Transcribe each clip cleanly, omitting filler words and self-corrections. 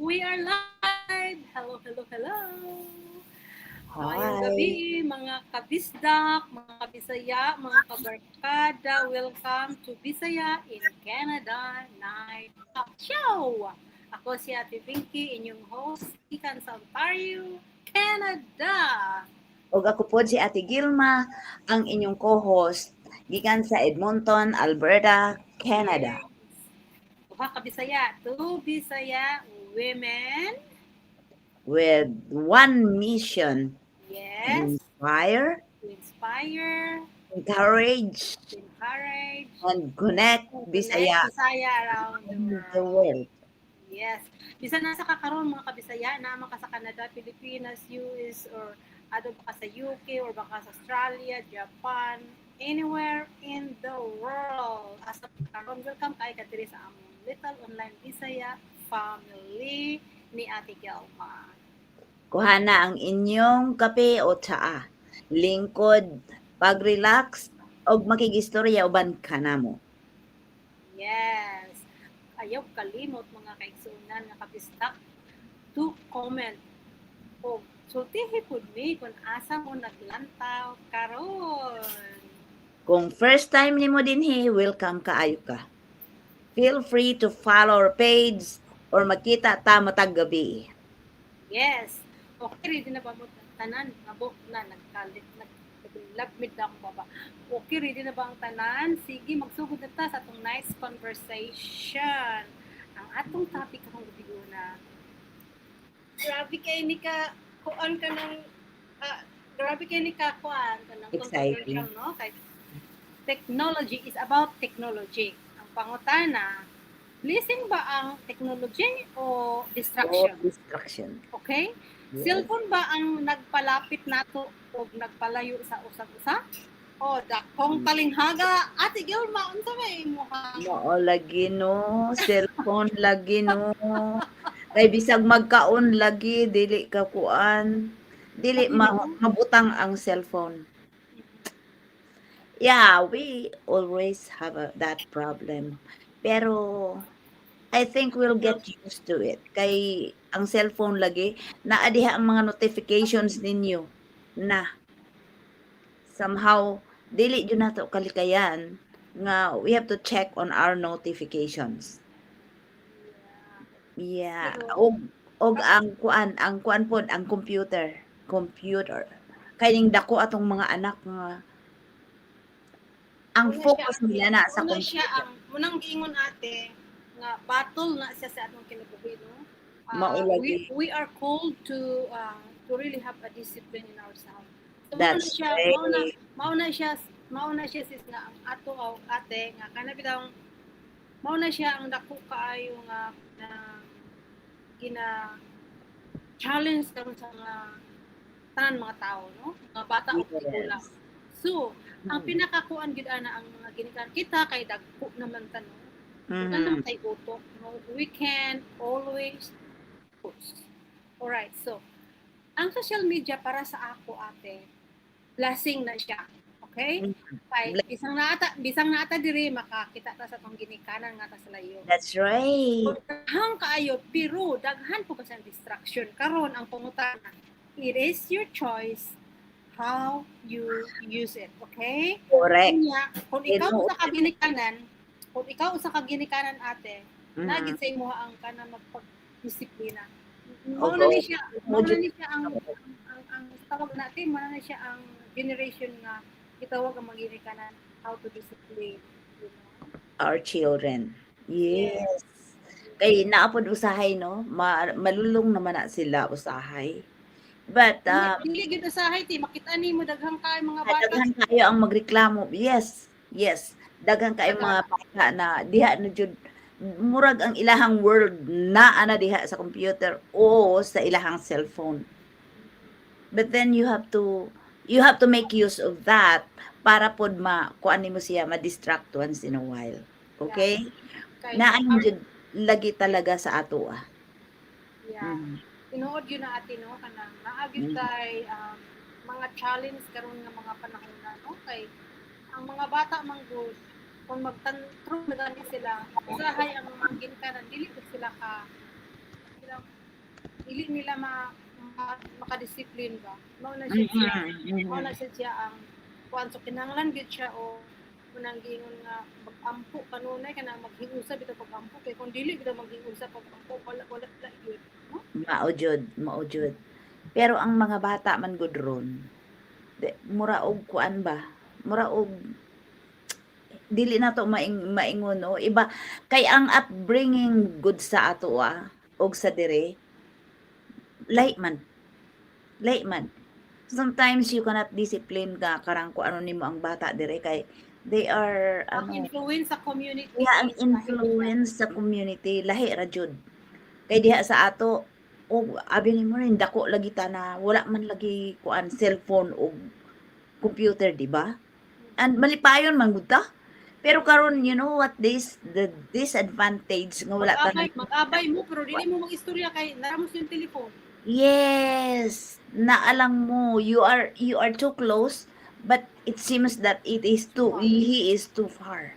We are live! Hello, hello, hello! Maayong Hi. Gabi, mga kabisdak, mga kabisaya, mga kabarkada. Welcome to Bisaya in Canada Night Talk Show! Ako si Ate Pinky, inyong host, gikan sa Ontario, Canada! Ug ako po si Ate Gilma, ang inyong co-host gikan sa Edmonton, Alberta, Canada. Yes. Duha ka Bisaya, two Bisaya women with one mission: inspire, to inspire, encourage, to encourage, and connect to connect Bisaya Bisaya around the the world. World. Yes. Bisan nasa ka karon, mga kabisaya, naa man ka sa Canada, Pilipinas, US, or adto ba ka sa UK, or baka sa Australia, Japan, anywhere in the world. Asa ka karon, welcome kay ka diri sa among little online Bisaya family ni Ate Gelma. Kuha na ang inyong kape o tsaa. Lingkod, pag-relax, og makigistorya uban kanamo. Yes. Ayaw kalimot, mga kaigsuonan nga kabisdak, to comment o sultihi pud mi kung asa mo naglantaw karon. Kung first time nimo dinhi, welcome kaayo ka. Feel free to follow our page or magkita ta matag gabi. Yes. Okay, ready na ba mo tanan? Nabok na nagkalit naglabmid na akong baba. Okay, ready na ba ang tanan? Sige, magsugod na ta sa atong nice conversation. Ang atong topic karong gabi na grabe kay ni ka kuan ka ng grabe kay ni ka kuan ka ng Exciting. Controversial, no? Kay technology is about technology. Ang pangutana, blessing ba ang technology o O distraction? Distraction. Okay? Yes. Cellphone ba ang nagpalapit nato o nagpalayo sa usag-usa? O dakong talinghaga, Ate Gilma, unsa may imong Mao lagi, no, cellphone lagi, no. Kay bisag magkaon lagi dili ka kuan, dili Lagi, ma no? mabutang ang cellphone. Yeah, we always have that problem. Pero I think we'll get used to it. Kay ang cellphone lagi naa diha ang mga notifications ninyo na somehow dili jud nato kalikayan nga we have to check on our notifications. Yeah, Pero og ang kuan pod, ang computer. Kay ning dako atong mga anak nga ang Muna siya focus nila na sa muna siya computer. Ang munang giingon, ate, nga battle na siya sa atong kinabuhi, no? Mao lagi. We are called to really have a discipline in ourselves. So mao na That's siya, mao na right. mao na siya, sis, nga ang ato aw ate nga kana bitawng mao na siya ang dako kaayo nga na gina challenge karon sa mga tanan mga tao, no, mga bata o tigulang. So ang pinakakuan gyud ana ang mga ginikan kita kay dagko naman ta, no, mm naman tay utok, no? We can always post. Alright, so ang social media para sa ako, ate, blessing na siya, okay? Kay bisang naata diri, makakita ta sa atong ginikanan nga ta sa layo. That's right. Daghan kaayo, pero daghan po kasi ang distraction karon. Ang pangutana, it is your choice how you use it, okay? Correct. Unya, kung ikaw Tinuod. Usa ka ginikanan, kung ikaw usa ka ginikanan, ate, nagid sa imo ang kana magpagdisiplina. Mao na ni siya ang tawag natin, mao na ni siya ang generation nga gitawag ang mga ginikanan how to discipline. Our children. Yes. Kay naa pod usahay, no, malulong naman na sila usahay. But Dili dili gyud usahay ti makita nimo daghang kay mga bata. Daghan kayo ang magreklamo. Yes. Daghan kayo mga bata na diha na jud murag ang ilahang world naa na diha sa computer o sa ilahang cellphone. But then you have to make use of that para pod ma kuan nimo siya, ma-distract once in a while. Okay? Kay Naa jud lagi talaga sa ato ah. Yeah. Tinuod yun na, ate, no, kanang naa gyud kay mga challenge karon nga mga panahon na, no, kay ang mga bata man gud kung magtantrum na gani sila, usahay ang mga ginikanan dili gud sila ka sila Dili nila ma makadisiplin ba. Mao na siya ang kuan, so kinahanglan gyud siya o unang giingon nga mag-ampo kanunay, kanang maghingusa bitaw pag-ampo, kay kung dili bitaw maghingusa pag-ampo, wala wala wala gyud, no? Mao jud, mao jud. Pero ang mga bata man gud ron, di, mura og kuan ba, mura og dili nato maingon, no, iba kay ang upbringing gud sa ato og sa dire, lahi man. Lahi man. Sometimes you cannot discipline ka karang kung ano nimo ang bata dire kay they are Ang ano influence sa community Yeah, ang is lahi siya. Influence sa community lahi ra jud. Kay diha sa ato og abi nimo rin, dako lagi ta na wala man lagi kuan, cellphone og computer, di ba? And malipayon man gud ta. Pero karon, you know what, this the disadvantage nga wala ta Mag-abay, mag-abay mo pero dili mo mag-istorya kay naramos yung telephone. Yes, naalang mo you are too close, but it seems that it is too he is too far.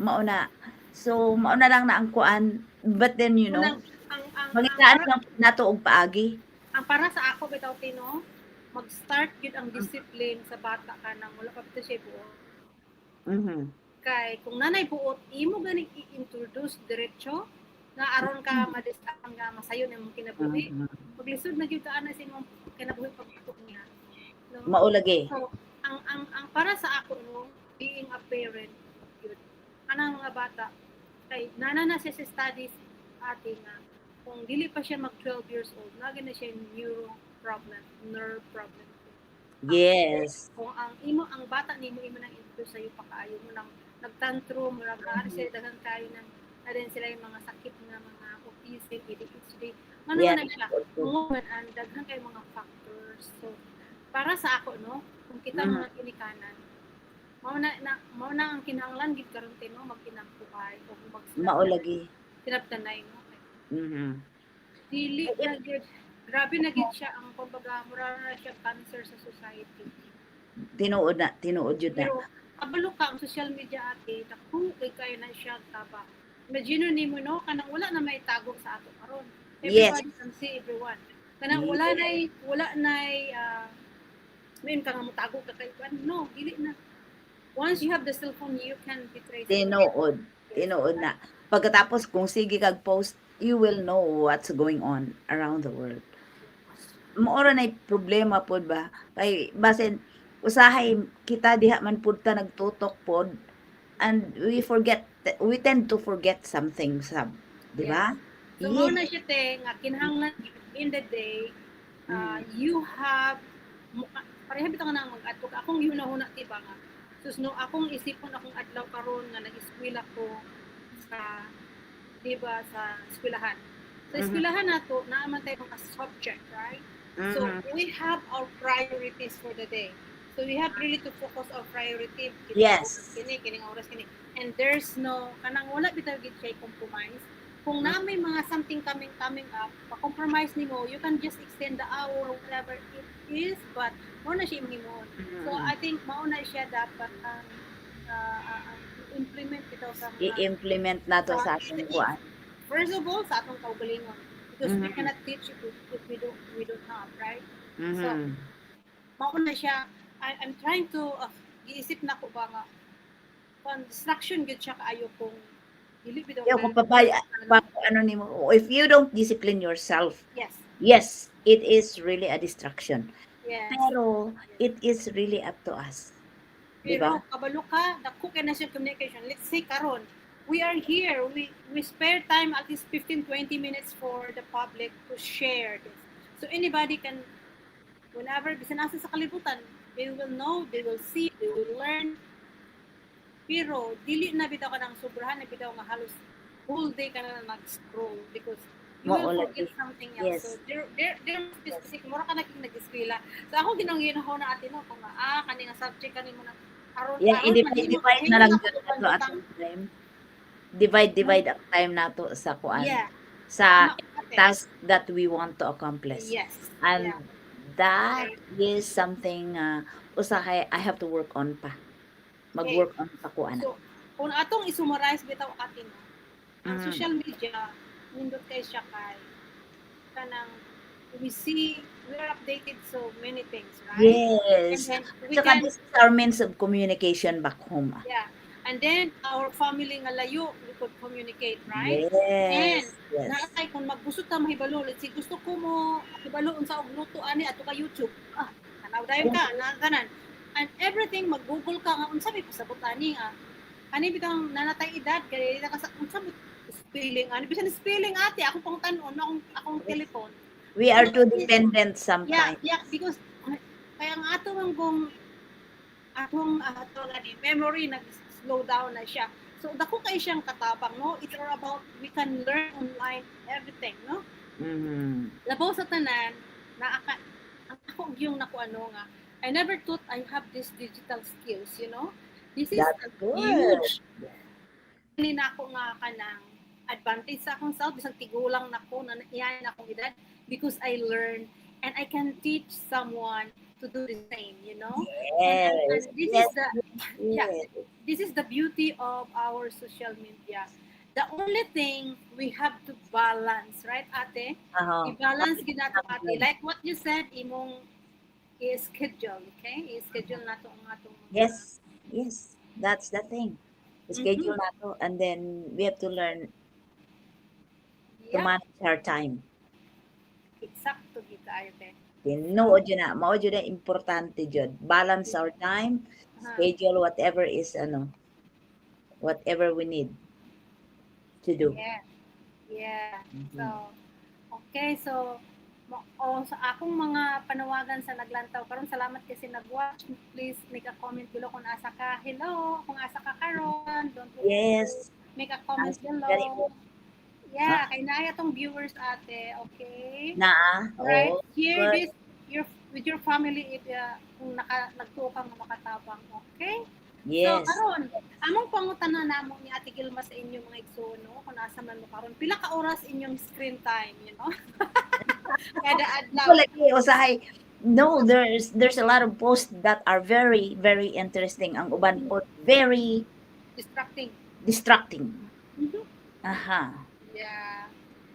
Mao na. So mao na lang na ang kuan, but then Unang ang mangitaan lang nato og paagi. Ang para sa ako bitaw, Tino, mag-start gyud ang discipline sa bata kanang wala pa bitaw siya buot. Kay kung nanay buot, imo ganing i-introduce diretso nga aron ka madisang nga masayon imong kinabuhi. Maglisod na gyud ka ana sa imong kinabuhi pagtutok niya. No? Mao lagi. So, ang para sa ako, no, being a parent yun. Kanang mga bata kay nana na siya sa studies ate nga kung dili pa siya mag 12 years old, lagi na siya neuro problem, nerve problem. Kung ang imo, ang bata nimo, imo nang introduce sa'yo pa kaayo mo nang nagtantrum, murag naa sila daghan kayo nang na din sila yung mga sakit nga mga autism, ADHD. Ano man na siya? Man ang daghan kay mga factors. So para sa ako, no, kung kita mga ginikanan, mao na ang kinahanglan gid karon, te, no, magkinampuhay o mag Mao lagi. Sinabtanay, no. Dili na gid, grabe na gid siya ang kumbaga mura na siya cancer sa society. Tinuod na, tinuod jud na. Pero kabalo ka ang social media, ate, dako kay kayo na siya tabang. Imagine nimo, no, kanang wala na may tago sa ato karon. Everybody can see everyone. Kanang wala nay mayon ka nga motago ka kay kuan, no, dili na. Once you have the cellphone, you can be traced. Tinuod. Tinuod na. Pagkatapos kung sige kag post, you will know what's going on around the world. Mao ra nay problema pod ba? Kay basin usahay kita diha man pud ta nagtutok pod and we tend to forget something sab, di ba? So mao na siya, te, nga kinahanglan in the day you have pareha bitaw nga nang mag-adto ka. Akong gihuna-huna ti ba nga sus, no, akong isipon akong adlaw karon nga nag-eskwela ko sa, di ba, sa eskwelahan. Sa eskwelahan nato, naa man tayo mga subject, right? So we have our priorities for the day. So we have really to focus our priority. Kini oras kini, kining oras kini. And there's no kanang wala bitaw gid siya compromise. Kung na may mga something coming up, pa-compromise nimo, you can just extend the hour, whatever it is, but mao na siya imong himuon. So I think mao na siya dapat ang implement bitaw sa mga I-implement nato sa atong kuan. First of all sa atong kaugalingon, because we cannot teach if we don't have, right? Mao na siya. I'm trying to giisip na ko ba nga kuan, distraction gyud siya kaayo kung dili bitaw Yo, kung papaya pa, ano nimo, if you don't discipline yourself, yes, it is really a distraction. Pero it is really up to us. Di Pero ba? kabalo ka, dako kay na siya communication. Let's say karon, we are here. We spare time at least 15 20 minutes for the public to share this. So anybody can, whenever bisan asa sa kalibutan, they will know, they will see, they will learn. Pero dili na bitaw ka ng sobrahan na bitaw nga halos whole day ka na nag-scroll because you will Mao forget lagi. Something else. So there must be specific, mura ka naging nag-eskwela. So ako ginang ginahon na ate, no, kung nga, kani nga subject kani mo na aron Yeah, aron i-divide divide na lang mahimo jud na nato atong time. Divide divide ang time nato sa kuan, sa Tama, ate. Task that we want to accomplish. And that is something usahay I have to work on pa. Mag-work on pa ko ana. So, kung atong i-summarize bitaw, ate, no, ang social media nindot kay siya kay Kanang we see, we are updated so many things, right? And Yes. then we Tsaka can this is our means of communication back home, ah. Yeah. And then our family nga layo, we could communicate, right? And Yes. naay kung maggusto ta mahibalo, let's say gusto ko mo hibalo unsa og luto ani, adto ka YouTube. Ah, tanaw dayon ka, na kanan. And everything mag-Google ka nga unsa may pasabot ani nga. Kani bitang nanatay edad kay ka sa unsa may spelling ani, bisan spelling, ate, akong pangtan-on akong telephone. We are too dependent sometimes. Yeah, because kaya ang ato man kung atong ato gani memory nag slow down na siya. So dako kay siyang katabang, no? It's all about we can learn online everything, no? Labaw sa tanan, naa ka ang ako yung naku ano nga I never thought I have this digital skills. This is That's good. Huge. Ni na ako nga kanang advantage sa akong self bisag tigulang nako na iyan akong edad because I learn and I can teach someone to do the same. And this is the yeah, this is the beauty of our social media. The only thing we have to balance, right, ate? I-balance gyud nato, ate. Like what you said, imong i-schedule, okay? I-schedule nato ang atong mga Yes. That's the thing. Schedule nato and then we have to learn to manage our time. Eksakto gyud kaayo, te. Tinuod jud na, mao jud na importante jud. Balance our time, schedule whatever is ano, whatever we need to do. So, okay. So, o, sa akong mga panawagan sa naglantaw karon, salamat kasi nag-watch. Please make a comment below kung asa ka. Hello, kung asa ka karon. Don't forget to make a comment As below. Very good. Yeah, kay naaya tong viewers, ate, okay? Naa. Right? Oh, Share good. This your with your family if kung nagtuo ka nga makatabang, okay? So karon, among pangutana namo ni Ate Gilma sa inyong mga igsoon, no, kung asa man mo karon, pila ka oras inyong screen time? Kada adlaw. Ko lagi usahay, no, there's a lot of posts that are very, very interesting. Ang uban po very distracting. Distracting. Aha.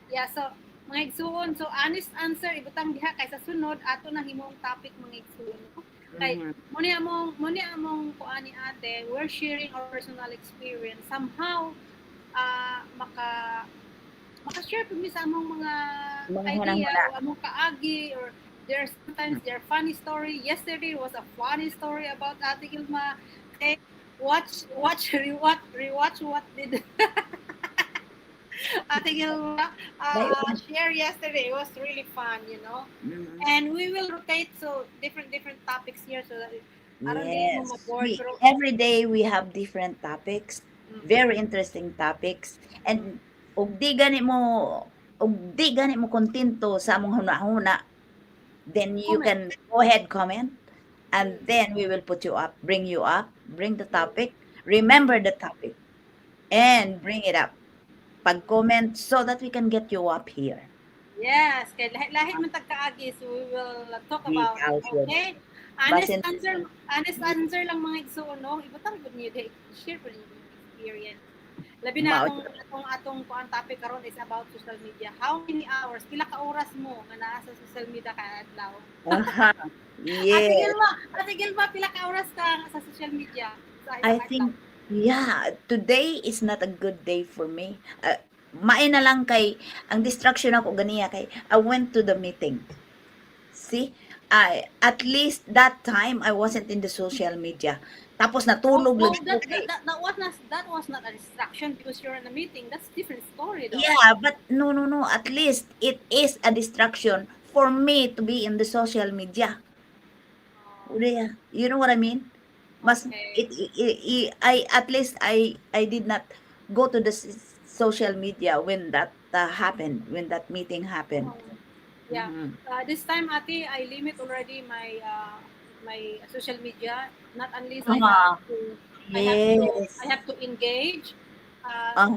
Yeah, so mga igsuon, so honest answer ibutang diha kay sa sunod ato na himong topic, mga igsuon, no? Kay mo ni among kuan ni ate, we're sharing our personal experience. Somehow maka maka-share pud mi sa among mga Mga idea hunahuna. O among kaagi or there's sometimes there funny story. Yesterday was a funny story about Ate Gilma. Okay, watch watch rewatch rewatch what did Ate Gilma share yesterday. It was really fun. And we will rotate so different different topics here so that aron di mo ma-bored, Every day we have different topics, very interesting topics. And og di gani mo kontento sa among hunahuna, then you Comment. Can go ahead, comment, and then we will put you up, bring you up, bring the topic, remember the topic, and bring it up. Pag-comment so that we can get you up here. Yes, kay lahi-lahi man tag kaagi, so we will talk We about it, also okay? Honest Basin answer, honest answer lang, mga igsoon, no? Ibutang gud niyo dai, share pud ninyo yung experience. Labi na Mao atong kuan topic karon is about social media. How many hours, pila ka oras mo nga naa sa social media kada adlaw? Ate Gilma, Ate Gilma, pila ka oras ka sa social media sa I isang adlaw? think, yeah, today is not a good day for me. Maay na lang kay ang distraction ako ganiya kay I went to the meeting. See? I at least that time I wasn't in the social media. Tapos natulog Oh, lang that, ko kay that was not a distraction because you're in a meeting. That's different story though. Yeah, but no. At least it is a distraction for me to be in the social media. Oh, Yeah, you know what I mean? Mas it, I at least I did not go to the social media when that happened, when that meeting happened. Oh, yeah. This time, ate, I limit already my social media. Not unless I have to I have to engage. I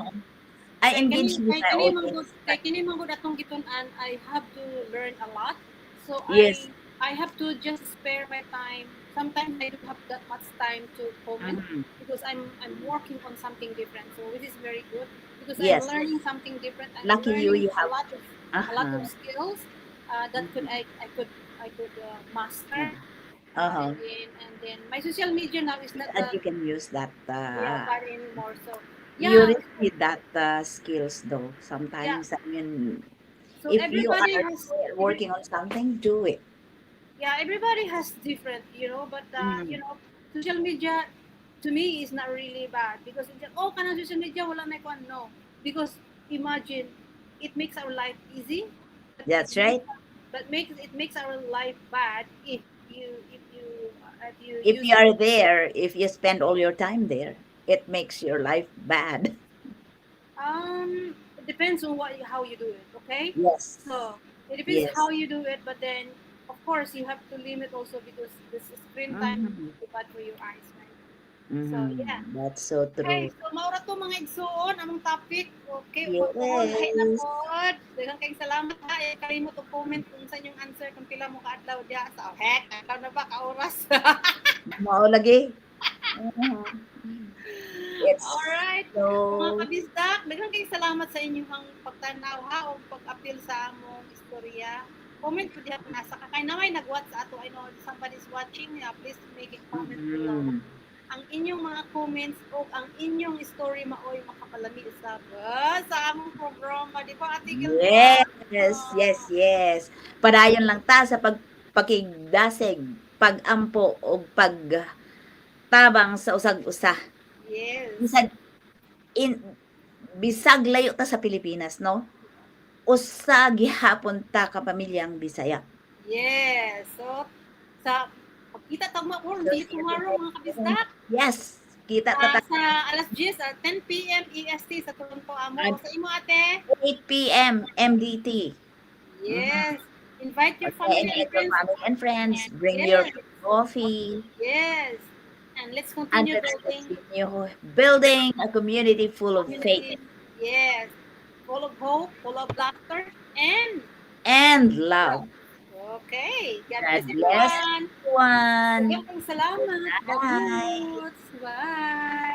Kay engage kani with kay my kani man audience. Gud kay kini man gud atong gitun-an, I have to learn a lot. So I have to just spare my time. Sometimes I don't have that much time to comment because I'm working on something different. So which is very good because I'm learning something different. I'm Lucky you, learning you have a lot of skills that could I could master. And then my social media now is not And that you can use that yeah, bad anymore. So you yeah, really need that skills though. Sometimes, I mean, so if you everybody are has working on something, do it. Yeah, everybody has different, but social media to me is not really bad because it's just, "Oh, kanang social media wala na kuan." No, because imagine, it makes our life easy, but That's right. but makes it makes our life bad if you If use you are there, if you spend all your time there, it makes your life bad. It depends on what how you do it, okay? So it depends how you do it, but then of course you have to limit also because this screen time is bad for your eyes, right? So yeah. That's so Okay, true. so mao ra to, mga igsuon, among topic. Okay, pagtuon lahi na pod. Daghang kayong salamat ha. Eh, kalimot og comment kung sa inyong answer kung pila mo kaadlaw diha sa, oh, heck, adlaw na ba ka oras. Mao lagi. It's Alright. so Mga kabisdak, daghang kayong salamat sa inyong pagtanaw ha o pag-apil sa among istorya. Comment po diha kung asa ka. Kay naa may nag-watch sa ato. I know somebody's watching. Please make a comment below. Ang inyong mga comments o ang inyong story maoy makapalami sa sa among programa, di ba, Ate Gilma? Yes. Padayon lang ta sa pagpakigdasig, pag-ampo og pagtabang sa usag usa. Bisag layo ta sa Pilipinas, no? Usa gihapon ta ka pamilyang Bisaya. Yes. So sa pagkita ta mo or see you tomorrow, mga kabisdak. Yes, kita ta Sa alas 10, 10 p.m. EST sa Toronto amo. Sa imo, ate? 8 p.m. MDT. Yes. Invite your Okay, family and invite your friends. Family and friends. Bring your coffee. Yes. And let's And continue let's building continue building a community full of faith community. Yes. Full of hope, full of laughter, and and love. Okay. God God bless bless everyone. everyone. Daghang salamat. Bye. Bye. Bye.